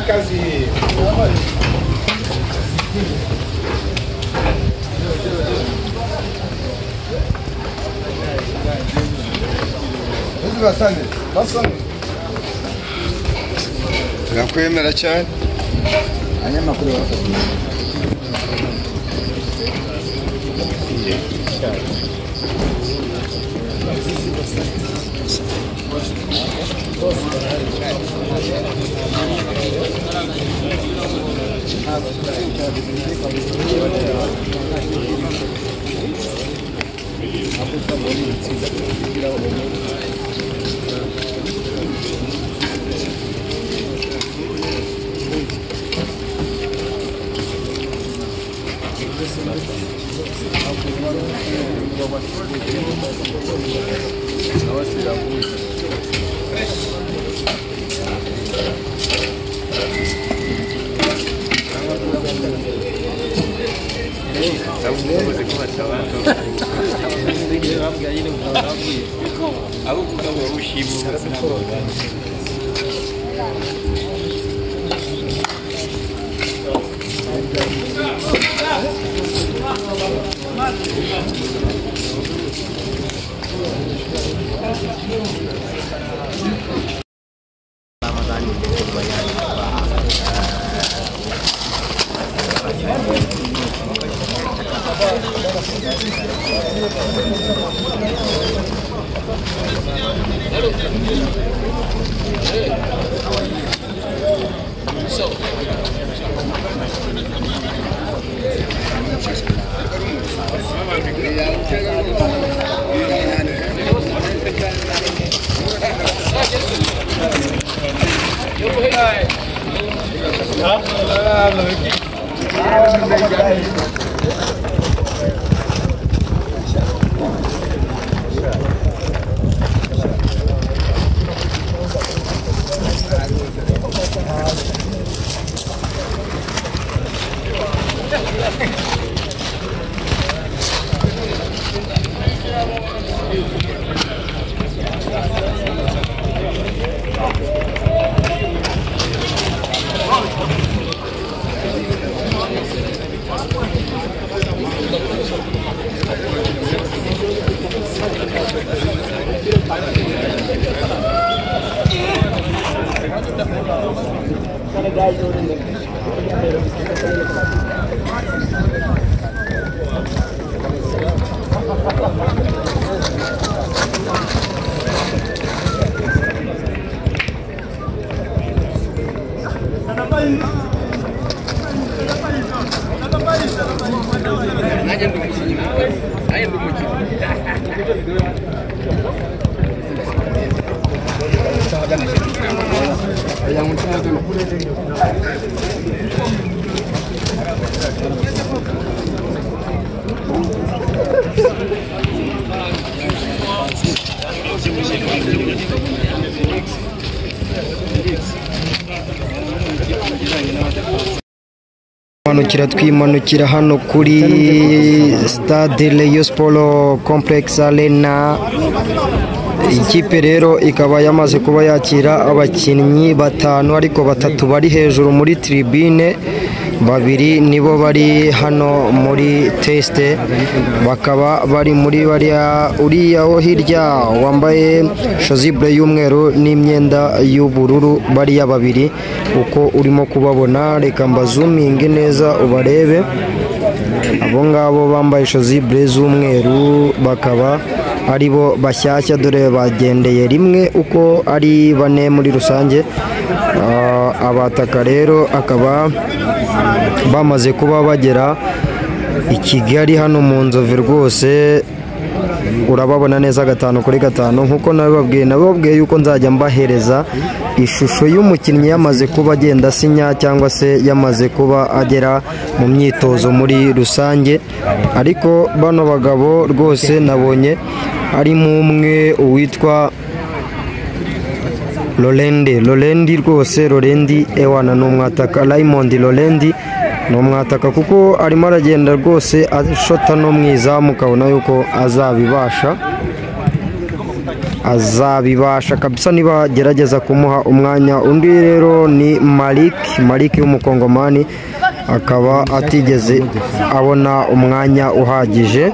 Akazi. Turakwemera cyane. Abanyamakuru bafatiye. Twimanukira hano kuri stade Rayon Sports Complex Arena. Ikipe rero ikaba yamaze kuba yakira abakinnyi batanu, ariko batatu bari hejuru muri tribune, babiri nibo bari hano muri teste, bakaba bari muri bariya uriya wo hirya wambaye chasuble y'umweru n'imyenda y'ubururu, bariya babiri uko urimo kubabona. Reka mbazuminge neza ubarebe, abo ngabo bambaye chasuble z'umweru bakaba aribo bashyashya, dore bagendeye rimwe uko ari bane muri rusange. Abataka rero akaba bamaze kuba bagera i Kigali hano mu Nzove rwose, urababona neza 5 kuri 5 nkuko nababwiye yuko nzajya mbahereza ishusho y'umukinnyi yamaze kuba agenda asinya cyangwa se yamaze kuba agera mu myitozo muri rusange. Ariko bano bagabo rwose nabonye harimo umwe uwitwa Lorendi rwose, Lorendi ewana ni umwataka, Raymond Lorendi ni umwataka kuko arimo aragenda rwose ashota no mu izamu, ukabona yuko azabibasha. Azabibasha kabisa niba gerageza kumuha umwanya. Undi rero ni Malik w'umukongomani, akaba atigeze abona umwanya uhagije.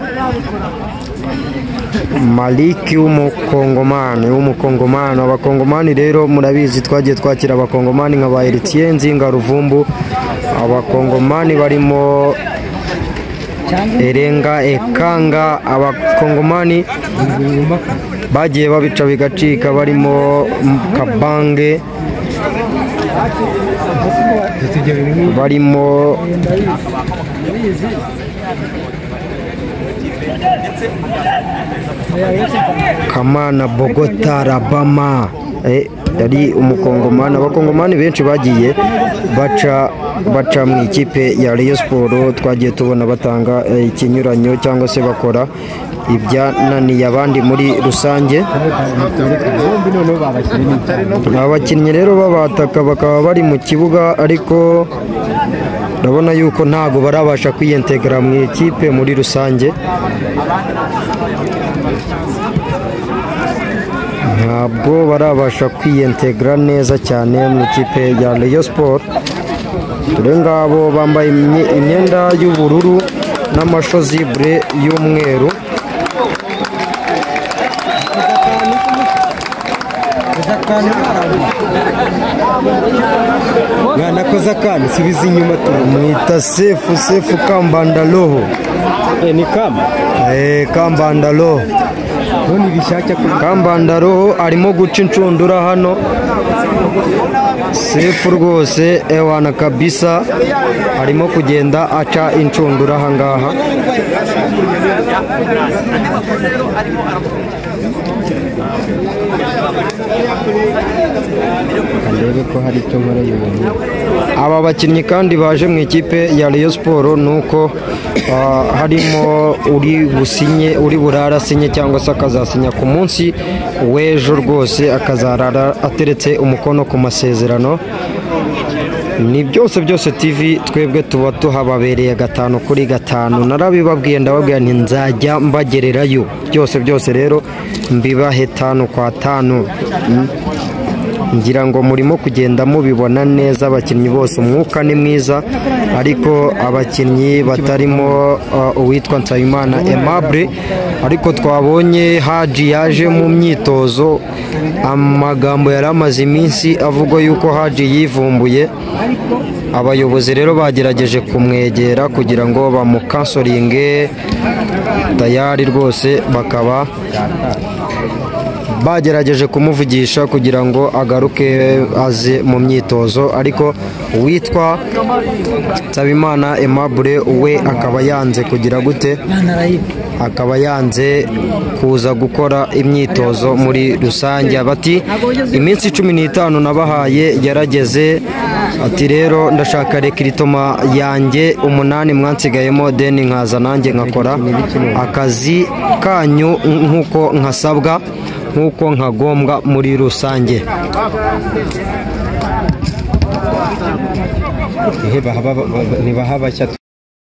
Malik w'umukongomani, abakongomani rero murabizi twagiye twakira abakongomani nka ba Etienne Nzinga Ruvumbu, abakongomani barimo Erenga Ekanga, abakongomani bagiye babica bigacika barimo Kabange, barimo Kamana Bogota Rabama, yari umukongomani. Abakongomani benshi bagiye baca mu ikipe ya Rayon Sports, twagiye tubona batanga ikinyuranyo cyangwa se bakora ibyananiye abandi muri rusange. Abakinnyi rero babataka bakaba bari mu kibuga, ariko urabona yuko ntago barabasha kwiyentegra mu ikipe muri rusange. Ntabwo barabasha kwiyentegra neza cyane mu ikipe ya Rayon Sports. Dore ngabo bambaye imyenda y'ubururu n'amashozibre y'umweru. Nakoze akantu subiza inyuma mwita Sefu Kambandaloho. Ni kamba Kambandaloho. None ibishaka Kambandaloho arimo guca inshundura hano. Sefu rwose ewana kabisa arimo kugenda aca inshundura ahangaha. Aba bakinnyi kandi baje mu ikipe ya Rayon Sports nuko harimo uri businye, uri burara sinye cyangwa se akazasinya ku munsi w'ejo rwose, akazarara ateretse umukono ku masezerano. Ni byose TV twebwe tuba tuhababereye 5 kuri 5. Narabibabwiye, ndababwira nti nzajya mbagererayo byose rero mbibahe 5 kwa 5. Ngira ngo murimo kugenda mubibona neza, abakinnyi bose umwuka ni mwiza, ariko abakinnyi batarimo uwitwa Nsabimana Aimable, ariko twabonye Haji yaje mu myitozo. Amagambo yari amaze iminsi avugwa yuko Haji yivumbuye. Abayobozi rero bagerageje kumwegera kugira ngo bamukansoringe tayari rwose, bakaba bagerageje kumuvugisha kugira ngo agaruke aze mu myitozo, ariko uwitwa Nsabimana Aimable we akaba yanze kugira gute, akaba yanze kuza gukora imyitozo muri rusange. Bati iminsi 15 nabahaye yarageze, ati rero ndashaka rekiritoma yanjye 8 mwansigayemo, deni nkaza nanjye nkakora akazi kanyu nkuko nkasabwa, nkuko nkagombwa muri rusange. Nibaha bashya.